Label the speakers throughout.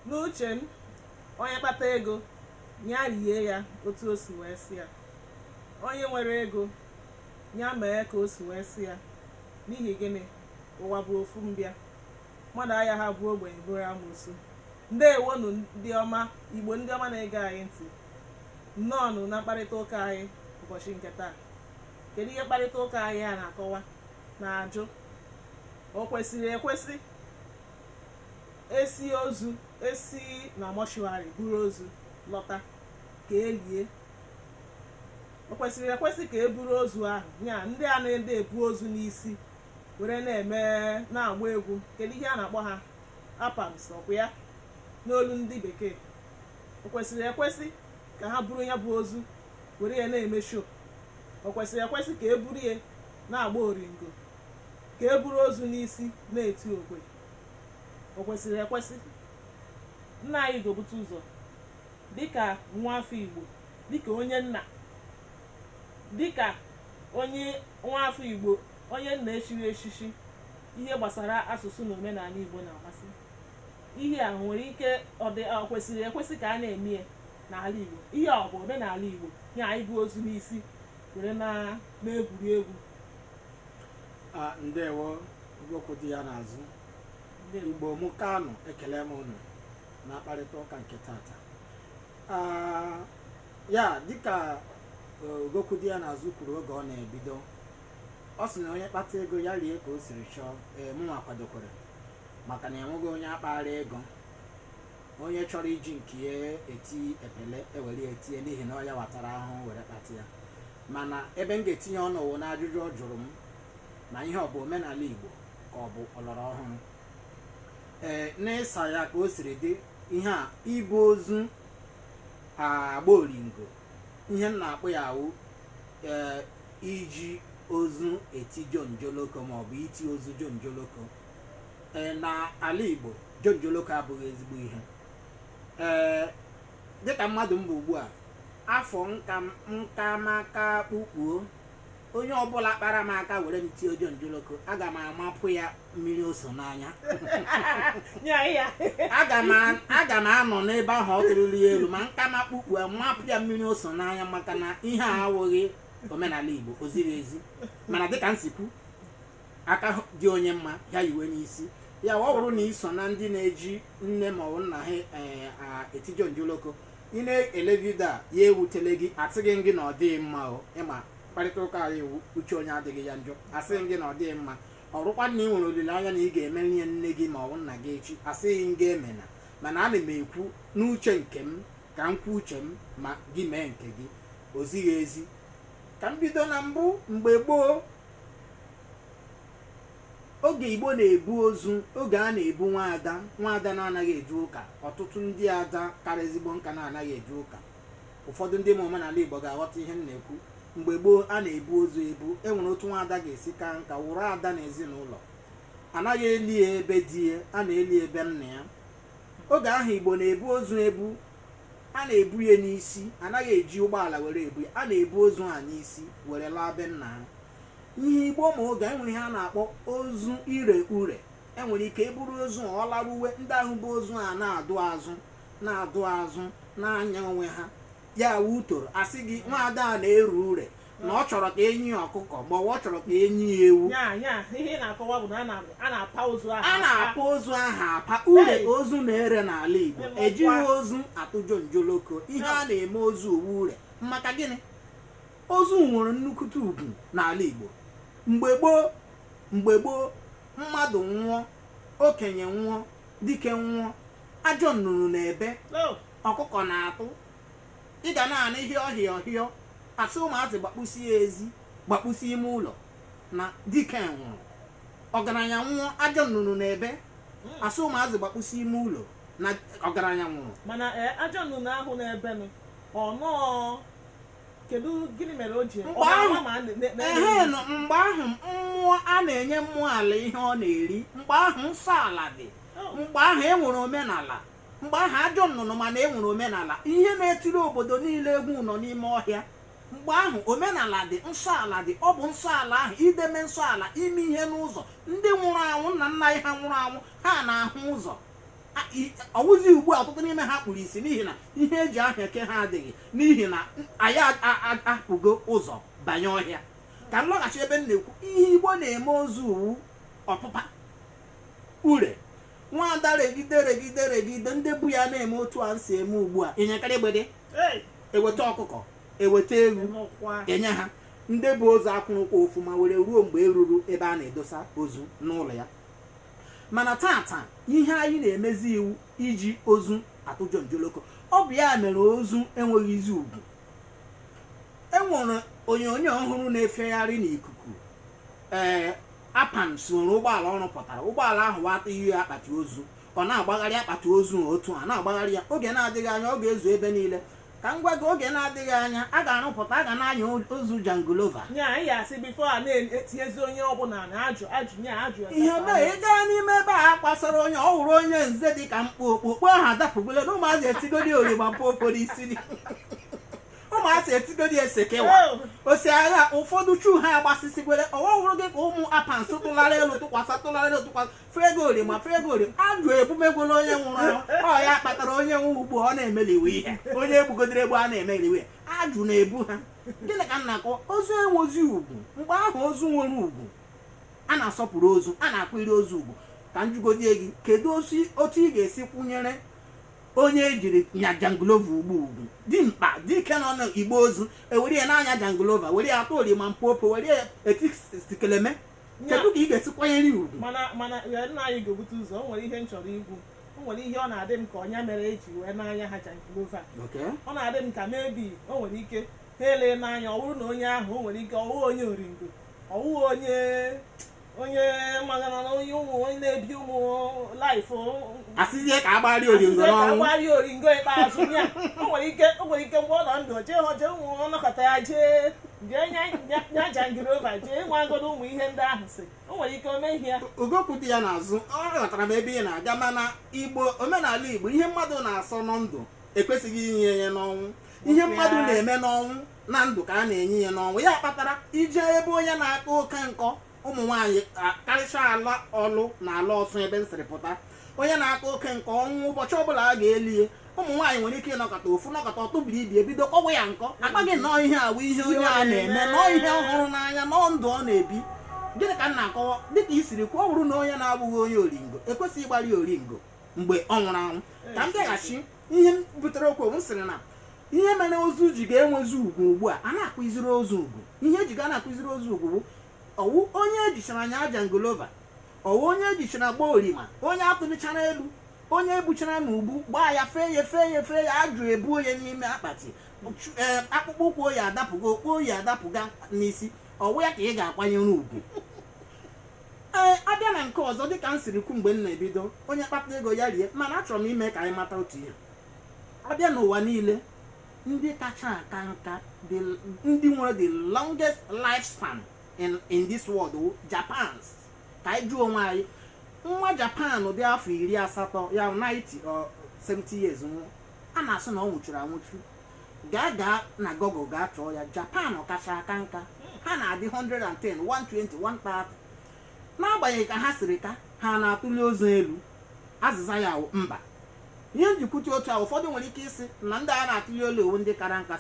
Speaker 1: N'uche m, onye kpata ego ya rie ya otu o si wee sị ya. Onye nwere ego ya mee ka o si wee sị ya. N'ihi gịnị? Ụwa bụ ofu mbịa. Mmadụ agaghị abụ ogbenye bụrụ amoosu. Ndewonu ndị ọma Igbo, ndị ọma na-ege anyị ntị. Nnọọnụ na mkparịta ụka anyị ụbọchị nke taa. Kedu ihe mkparịta ụka anyị a na-akọwa, na-ajụ? O kwesịrị ekwesị esi ozu esi na mortuary buru ozu lọta ka elie? O kwesịrị ekwesị ka e buru ozu ahụ, ya ndị a na-ede ebu ozu n'isi were na-eme, na-agba egwu, kedu ihe a na-akpọ ha? Apams, ọkwa ya n'olu ndị bekee? O kwesịrị ekwesị ka ha buru ya bụ ozu were ya na-eme show? O kwesịrị ekwesị ka e buru ya na-agba oringo, ka e buru ozu n'isi na-eti okwe? O kwesịrị ekwesị? Nna anyị ga-ebute ụzọ, dịka nwa afọ Igbo, dịka onye nna, dịka onye nwa afọ Igbo, onye nna echiri echichi, ihe gbasara asụsụ na omenala Igbo na-amasị, ihe a nwere ike ọ dị, ọ kwesịrị ekwesị ka a na-eme ya n'ala Igbo? Ihe a ọ bụ omenala Igbo, ya ibu ozu n'isi were na-egwuri egwu?
Speaker 2: A ndewo, okwu dị ya n'azụ.
Speaker 1: Ndewo.
Speaker 2: Igbo mụ kanụ, ekele m unu na mkparịta ụka nke tata. Ah, ya dịka Ugokwu dị ya n'azụ kwuru oge ọ na-ebido, ọ sị na onye kpata ego ya rie ka o siri chọọ. Ee, mụnwa kwadokwere, maka na enweghị onye akpara ego. Onye chọrọ iji nke ya eti epele, ewere ya etinye, n'ihi na ọ ya watara ahụhụ were kpata ya. Mana ebe m ga-etinye ọnụ wụ na ajụjụ ọ jụrụ m, ma ihe ọ bụ omenala Igbo ka ọ bụ ọlọrọ ọhụrụ. Ee, n'ịsa ya ka o siri dị, ihe a ibu ozu agba oringo, ihe m na-akpọ ya awụ ee iji ozu eti jonjoloko maọbụ iti ozu jonjoloko. Ee, na ala Igbo, jonjoloko abụghị ezigbo ihe. Ee, dịka mmadụ mbụ ugbu a, afọ nka nka maka kpukpuo, onye ọbụla kpara m aka were m tie jonjoloko, aga m amapụ ya mmiri ose n'anya.
Speaker 1: Nye anyị ya.
Speaker 2: Aga m anọ n'ebe ahụ ọ tụrụrụ ya elu ma nka ma kpukpuo, mapụ ya mmiri ose n'anya, maka na ihe a awụghị omenala Igbo, o ziri ezi. Mana dịka m si kwu, aka dị onye mma ya yiwe n'isi ya. Ọ bụrụ na ị so na ndị na-eji nne ma ọ bụ nna ha eti jonjoloko, ị na-ele video a, ya ewutele gị. Asịghị gị na ọ dịghị mma. O ịma mkparịta ụka anyị iwu uche onye adịghị ya njọ. Asịghị gị na ọ dịghị mma. Ọ rụkwa na ị nwere olileanya na ị ga-emeri ya nne gị ma ọ bụ nna gị echi, asịghị m gị emena. Mana ana m ekwu n'uche nke m, ka m kwuo uche m, ma gị mee nke gị. O zighị ezi. Ka m bido na mbụ. Mgbe gboo, oge Igbo na-ebu ozu, oge a na-ebu nwaada, nwaada na-anaghị eje ụka, ọtụtụ ndị ada kara ezigbo nka na-anaghị eje ụka. Ụfọdụ ndị ma omenala Igbo ga-aghọta ihe m na-ekwu. Mgbe gboo, a na-ebu ozu ebu. E nwere otu nwaada ga-esi ka nka wụrụ ada n'ezinụlọ, anaghị eli ya ebe di ya, a na-eli ebe nna ya. Oge ahụ Igbo na-ebu ozu ebu, a na-ebu ya n'isi, anaghị eji ụgbọala were ebu ya. A na-ebu ozu a n'isi were laa be nna ha. Ihe Igbo ma oge enwere ihe a na-akpọ ozu ire ure. Enwere ike eburu ozu a, ọ laruwe, ndị ahụ bụ ozu a na-adụ azụ, na-adụ azụ n'anya onwe ha. Ya wutoro, asị gị nwaada a na-ere ure, na ọ chọrọ ka enyi ya ọkụkọ ma ọ chọrọ ka enyi ya ewu.
Speaker 1: Nya ihe ị na-akọwa bụ na a na-apa ozu ahụ.
Speaker 2: A na-apa ozu ahụ apa. Ure ka ozu na-ere n'ala Igbo. Ejighị ozu atụjọ njoloko. Ihe a na-eme ozu owu ure. Maka gịnị? Ozu nwere nnukwute ugwu n'ala Igbo mgbe gboo. Mgbe gboo, mmadụ nwụọ, okenye nwụọ, dike nwụọ, ajọ nnụnụ na-ebe, ọkụkọ na-atụ, ị ga na-anụ ihe ọhịa ọhịọ, asị ụmụazị gbakpụsie ezi, gbakpụsie ime ụlọ na dike nwụrụ. Ọgaranya nwụọ, ajọ nnụnụ na-ebe, asị ụmụazị gbakpụsie ime ụlọ na ọgaranya nwụrụ.
Speaker 1: Mana ee, ajọ nnụnụ ahụ na-ebenụ, ọ nọọ kedu gịnị mere o ji
Speaker 2: Mgbe ahụ ehe, mgbe ahụ mmụọ a na-enye mmụọ ala ihe ọ na-eri. Mgbe ahụ nsọ ala dị. Mgbe ahụ e nwere omenala. Mgbe ahụ ajọ nnụnụ, mana e nwere omenala. Ihe na-etiri obodo niile egwu nọ n'ime ọhịa. Mgbe ahụ omenala dị, nsọ ala dị. Ọ bụ nsọ ala ahụ, ideme nsọ ala, ime ihe n'ụzọ. Ndị nwụrụ anwụ, nna nna anyị ha nwụrụ anwụ, ha na-ahụ ụzọ. Ọwụzi ugbu a ọtụtụ n'ime ha kpuru isi n'ihi na ihe eji aha eke ha adịghị, n'ihi na anyị apụgo ụzọ banye ọhịa. Ka m lọghachi ebe m na-ekwu ihe Igbo na-eme ozu uwu ọpụpa ure nwada regide regide regide ndị bu ya na-eme otu a si eme ugbu a ịnyekarị egbede.
Speaker 1: Hey!
Speaker 2: Eweta ọkụkọ, eweta ewu,
Speaker 1: Enokwa.
Speaker 2: enye ha. Ndị bụ ozu akwụrụkwa ofuma were ruo mgbe e ruru ebe a na-edosa ozu n'ụlọ ya. Mana tata, ihe anyị na-emezi iwu iji ozu atụjọ njoloko. Ọ bụ ya mere ozu enweghịzi ugwu. Enwere onyonyo ọhụrụ na-efegharị n'ikuku. Ee, Apams nwere ụgbọala ọ rụpụtara. Ụgbọala ahụ wata ihe akpati ozu, ọ na-agbagharị akpati ozu otu a na-agbagharị ya. Oge na-adịghị anya, ọ ga-ezu ebe niile. Ka m gwa gị, oge na-adịghị anya, a ga-arụpụta, a ga na-anya ozu Jangolova.
Speaker 1: Nya anyị ga-asị before a na-etinyezi onye ọbụla na ajụ ajụ nya ajụ.
Speaker 2: Ihe mee, ị gaa n'ime ebe a kwasara onye ọ hụrụ onye nze dị ka mkpu okpu ahụ adapụgolo na ụmụazị etigodi orima popo n'isi, ụmụazị etigodi esekewa osi agha ụfọdụ chu ha agbasịsịgwere. Ọwa hụrụ gị ka ụmụ apansụ tụlara elu tụkwasị, tụlara elu tụkwasị, frego orima, frego orima, ajụ ebumegwolo onye nwụrụ anwụ. Ọ ya kpatara onye nwe ugbu a ọ na-emeliwe ihe onye egbugodere egbu a na-emeliwe ya. Ajụ na-ebu ha. Gịnị ka m na-akọ? Ozu enwezi ugwu. Mgbe ahụ ozu nwere ugwu, a na-asọpụrụ ozu, a na-akwụiri ozu ugwu. Ka m jụgodie gị, kedu otu otu ị ga-esi kwụnyere onye ejiri nya jangolova ugbu ugwu dimkpa dike nọ n'igbe ozu, ewere ya n'anya jangolova, were ya atụ orima mpopo, were ya eti sikeleme? Kedu ka ị ga-esi kwanyere ya ugwu?
Speaker 1: Mana ya nna anyị ga-ebute ụzọ. O nwere ihe m chọrọ ikwu. O nwere ihe ọ na-adị m ka ọnya mere eji wee n'anya ha jangolova. Ọ na-adị m ka maybe o nwere ike ha ele n'anya, ọ bụrụ na onye ahụ, o nwere ike ọwụghị onye oringo, ọwụghị onye magana na onye ụmụ onye na-ebi ụmụ life.
Speaker 2: Asịzie ka agbari oringo n'ọnwụ.
Speaker 1: Agbari oringo ikpeazụ ya. O nwere ike mgbe ọ nọ ndụ, jee hụ, jee ụmụ ọnọkọta ya, jee nya jangirova, jee nwagodo ụmụ ihe ndị ahụ si o nwere ike o mee ihe ya.
Speaker 2: Ugokwu dị ya n'azụ, ọ ghọtara m ebe ị na-aga, mana Igbo, omenala Igbo, ihe mmadụ na-asọ na ndụ ekwesịghị inye ya n'ọnwụ. Ihe mmadụ na-eme n'ọnwụ na ndụ ka a na-enye ya n'ọnwụ. Ya kpatara ije ebe onye na-akpa oke nkọ, ụmụ nwaanyị, karịchaa ala ọlụ na ala ọsụ ebe m sịrị pụta, onye na-akpa oke nkọ ọnwụ, ụbọchị ọbụla a ga-eli ya, ụmụ nwaanyị nwere ike ịnọkọta ofu nọkọta, ọtụbiri ibi ebido kọwa ya nkọ. Akpaghị nnọọ ihe awụ ihe onye a na-eme, nọọ ihe ọhụrụ n'anya, nọọ ndụ ọ na-ebi. Gịnị ka m na-akọwa? Dịka i siri kwuo, ọ bụrụ na onye na-abụghị onye oringo, ekwesịghị ịgbara ya oringo mgbe ọ nwụrụ anwụ. Ka m bịaghachi ihe m butere okwu. M sịrị na ihe mere ozu ji ga-enwezi ugwu ugbu a, a na-akụziri ozu ugwu, ihe eji ga na-akụziri ozu ugwu bụ ọwụ onye ejichara anya jangolova, ọwụ onye ejichara gba orima, onye atụlichara elu, onye ebuchara n'ubu gbaa ya, fee ya, fee ya, fee ya, ajụ ebuo ya n'ime akpati. Ee, akpụkpọ ụkwụ oyi adapụgo, okpu oyi adapụga n'isi, ọwụ ya ka ị ga-akwanyere ugwu. Ee, abịa na nke ọzọ, dịka m siri kwu mgbe m na-ebido, onye kpata ego ya rie. Mana achọrọ m ime ka anyị mata otu ihe. Abịa n'ụwa niile, ndị kacha aka nka, ndị nwere the longest lifespan in this world wụ Japans. Ka anyị jụọ onwe anyị, nwa Japan dị afọ 80 ya, 90 or 70 years nwụọ, a na-asị na ọ nwụchuru anwụchu. Gaa na Google, gaa chọọ ya. Japan kacha aka nka, ha na-adị 110, 120, 130. N'agbanyeghị ka ha siri ka ha na-atụli ozu elu, azịza ya wụ mba. Ihe njikwute otu a, ụfọdụ nwere ike isi na ndị a na-atụli elu ewu ndị kara nka,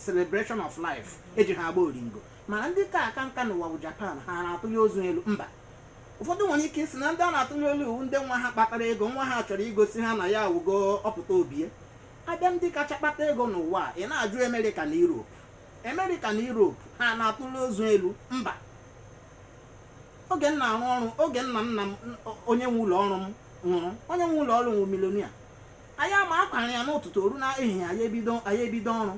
Speaker 2: celebration of life, eji ha agba oringo. Mana ndị ka aka nka n'ụwa bụ Japan, ha na-atụli ozu elu? Mba. Ụfọdụ nwere ike isi na ndị a na-atụli elu iwu ndị nwa ha kpatara ego, nwa ha chọrọ igosi ha na ya awugo ọpụta obie. Abịa ndị kacha kpata ego n'ụwa a, ị na-ajụ Amerịka na Europe. Amerịka na Europe, ha na-atụli ozu elu? Mba. Oge m na-arụ ọrụ, oge nna nna m, onye nwe ụlọ ọrụ m nwụrụ, onye nwe ụlọ ọrụ nwụ millionaire, anyị ama akwara ya n'ụtụtụ oru na ehihie, anyị ebido ọrụ.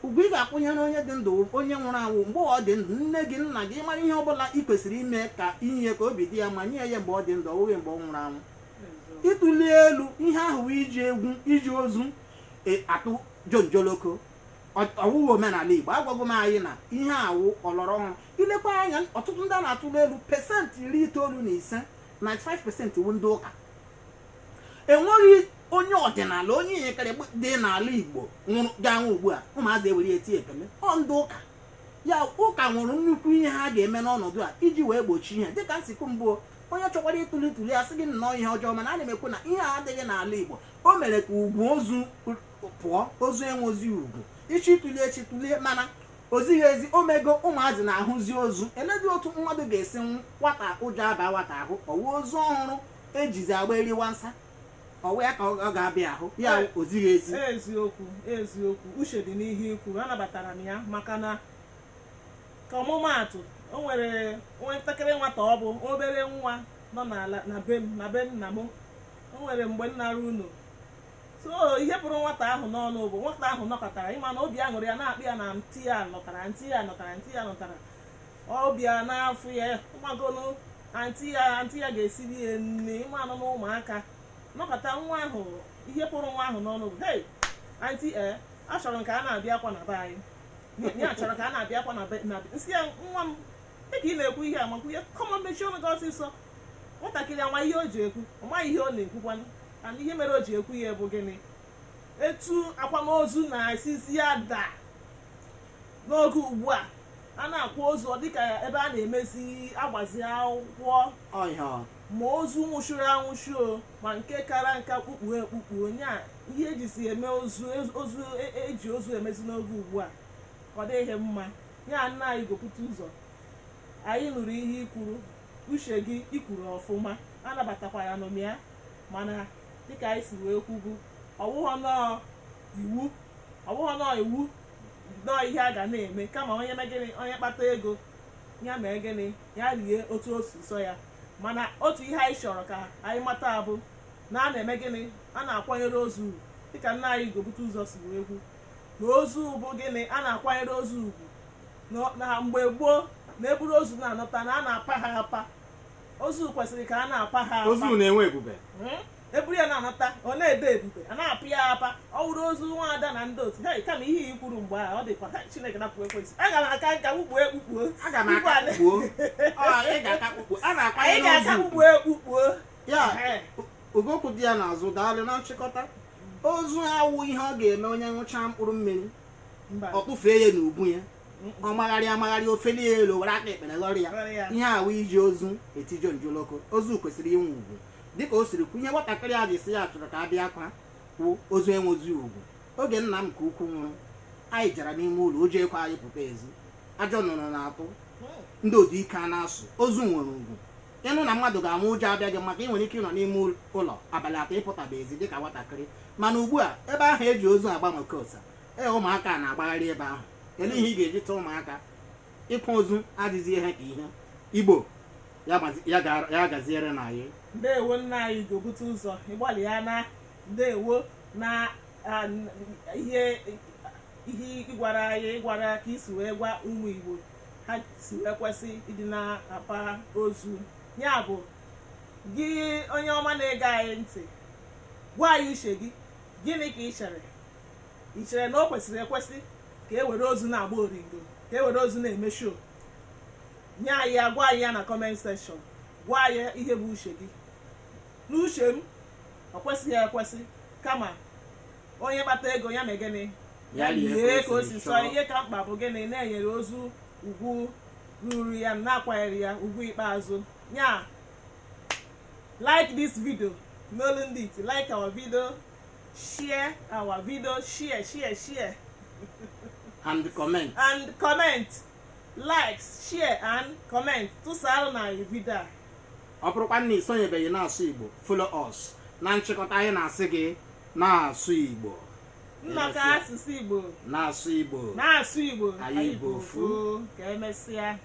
Speaker 2: Ugwu ị ga-akwụnyere onye dị ndụ, onye nwụrụ anwụ, mgbe ọ dị ndụ, nne gị, nna gị, mara ihe ọbụla ị kwesịrị ime ka inye ka obi dị ya ma nye ya mgbe ọ dị ndụ, ọ bụghị mgbe ọ nwụrụ anwụ. Ịtụli elu ihe ahụ bụ iji egwu, iji ozu atụ jonjoloko, ọwụghị omenala Igbo. Agwago m anyị na ihe awụ ọlọrọ ọhụrụ. Ilekwa anya, ọtụtụ ndị a na-atụli elu, 95%, 95% wu ndị ụka. Enweghị onye ọdịnala, onye inyekarị dị n'ala Igbo nwụrụ ga-anwụ ugbu a, ụmụazị ewere eti ekele. Ọ ndị ụka ya. Ụka nwere nnukwu ihe ha ga-eme n'ọnọdụ a iji wee gbochie ihe dịka nsikwu mbụ. Onye chọkwara ịtụli tụli, asị gị nnọọ ihe ọjọọ. Mana ana m ekwu na ihe a adịghị n'ala Igbo. O mere ka ugwu ozu pụọ, ozu enwezi ugwu. Ichi tụlie echi tụlie, mana o zighị ezi. Omego ụmụazị na-ahụzi ozu. Elezi otu mmadụ ga-esi nwụ, nwata ụjọ aba nwata ahụ, ọwụ ozu ọhụrụ ejizi agba eriwa nsa, ọwụ ya ka ọ ga-abịa ahụ ya. O zighị ezi.
Speaker 1: Eziokwu, eziokwu, uche dị n'ihe ikwu. Anabatara m ya, maka na ka ọmụmaatụ, o nwere nwatakịrị, nwata, ọ bụ obere nwa nọ n'ala na be m, na be nna m. O nwere mgbe m nara unu, so ihe pụrụ nwata ahụ n'ọnụ bụ, nwata ahụ nọkọtara, ịma na obi aṅụrị ya na-akpị ya na ntị ya lọtara, ntị ya lọtara, ntị ya lọtara, ọbịa n'afọ ya magonu aunty ya ga-esiri ya nne. Ịma anụ na ụmụaka nọkọta, nwa ahụ, ihe pụrụ nwa ahụ n'ọnụ bụ, "Hey aunty, ee, achọrọ m ka a na-abịa akwa na be anyị." Ya chọrọ ka a na-abịa akwa na be na nsị ya. Nwa m, dịka ị na-ekwu ihe a, makwa ihe kọma, mechie ọnụ gị ọsịsọ. Nwatakịrị ama ihe o ji ekwu, ọ maghị ihe ọ na-ekwukwanụ. And ihe mere o ji ekwu ya bụ gịnị? Etu akwamozu na-esizi ada n'oge ugbu a, a na-akwa ozu, ọ dịka ebe a na-emezi agbazi akwụkwọ.
Speaker 2: Ọhịa.
Speaker 1: Ma ozu nwụchuru anwụchu o, ma nke kara nka, kpukpuo ekpukpu onye a, ihe ejisi eme ozu, ozu eji ozu emezi n'oge ugbu a, ọ dịghị mma. Ya nna anyị gopụta ụzọ, anyị nụrụ ihe ikwuru, uche gị ikwuru ọfụma, anabatakwara nụ m ya. Mana dịka anyị si wee kwubu, ọwụghọ nọọ iwu, ọwụghọ nọọ iwu nọọ ihe a ga na-eme, kama onye mee gịnị, onye kpata ego ya mee gịnị, ya rie otu o si sọ ya. Mana otu ihe anyị chọrọ ka anyị mata bụ na a na-eme gịnị, a na-akwanyere ozu ugwu, dịka nna anyị Gobute ụzọ si wee kwu na ozu bụ gịnị, a na-akwanyere ozu ugwu. Na mgbe gboo, na-eburu ozu na-anọta, na a na-apa ha apa. Ozu kwesịrị ka a na-apa ha apa.
Speaker 2: Ozu na-enwe ebube.
Speaker 1: Eburu ya na-anata, ọ na-ede ebube, a na-apị ya apa. Ọ wụrụ ozu nwaada na ndị otu hei, kama ihe i kwuru mgbe ahụ, ọ dịkwa ha. Chineke napụ ekwensị, aga m aka nka kpukpuo ekpukpuo.
Speaker 2: Aga m aka kpukpuo. Ọ, ị ga-aka kpukpuo, a
Speaker 1: Anyị
Speaker 2: na-akwanyere
Speaker 1: ga-aka
Speaker 2: ozu ugwu.
Speaker 1: kpukpuo ekpukpuo.
Speaker 2: Ya.
Speaker 1: Ehe.
Speaker 2: Ugokwu dị ya n'azụ, daalụ. Na nchịkọta, ozu awụ ihe ọ ga-eme onye ṅụchaa mkpụrụ mmiri,
Speaker 1: Mba.
Speaker 2: ọ kpụfee ya n'ubu ya, ọ magharị amagharị, ofeli ya elu, were aka ekpere ghọrọ ya.
Speaker 1: Ghọrọ ya.
Speaker 2: Ihe awụ iji ozu etijo njoloko. Ozu kwesịrị inwe ugwu, dịka o siri kwu. Ihe nwatakịrị a ji sị ya chọrọ ka a bịa kwa kwụ ozu enwezi ugwu. Oge nna m nke ukwu nwụrụ, anyị jara n'ime ụlọ, ụjọ ekwe anyị pụta ezi. Ajọ nnụnụ na-atụ, ndị otu ike a na-asụ. Ozu nwere ugwu. Ịnụ na mmadụ ga-anwụ, ụjọ abịa gị, maka ị nwere ike ịnọ n'ime ụlọ abalị 3, ịpụtaba ezi dịka nwatakịrị. Mana ugbu a, ebe ahụ eji ozu agba makosa, ee, ụmụaka na-agbagharị ebe ahụ. Ele ihe ị ga-eji tụọ ụmụaka? Ịkwa ozu adịghị ihe ka ihe Igbo ya gaziere na anyị.
Speaker 1: Ndewo, nna anyị Gobute ụzọ, ịgbalịa na ndewo na ihe ịgwara anyị, ịgwara ka isi wee gwa ụmụ Igbo ha si wee kwesị ịdị na-apa ozu. Ya bụ, gị onye ọma na-ege anyị ntị, gwa anyị uche gị. Gịnị ka ị chere? Ị chere na o kwesịrị ekwesị ka e were ozu na-agba oringo, ka e were ozu na-eme show? Nye anyị ya, gwa anyị ya na comment section. Gwa anyị ihe bụ uche gị. N'uche m, ọ kwesịghị ekwesị, kama onye kpata ego ya mee gịnị?
Speaker 2: Ya rie.
Speaker 1: Lie ka o
Speaker 2: si
Speaker 1: si sọ.
Speaker 2: chọọ.
Speaker 1: Ihe ka mkpa bụ gịnị? Na-enyere ozu ugwu ruru ya, na-akwanyere ya ugwu ikpeazụ ya. Like this video n'olu ndị iti, like our video, share our video, share, share, share.
Speaker 2: And comment.
Speaker 1: And comment, like, share and comment. Tụsaalụ na anyị video a.
Speaker 2: Ọ bụrụkwa na ị sonyebeghị na-asụ Igbo, follow us. Na nchịkọta, anyị na-asị gị na-asụ Igbo.
Speaker 1: Nnọkọ asụsụ Igbo.
Speaker 2: Na-asụ Igbo.
Speaker 1: Na-asụ Igbo.
Speaker 2: Anyị bụ ofu.
Speaker 1: Ka emesịa.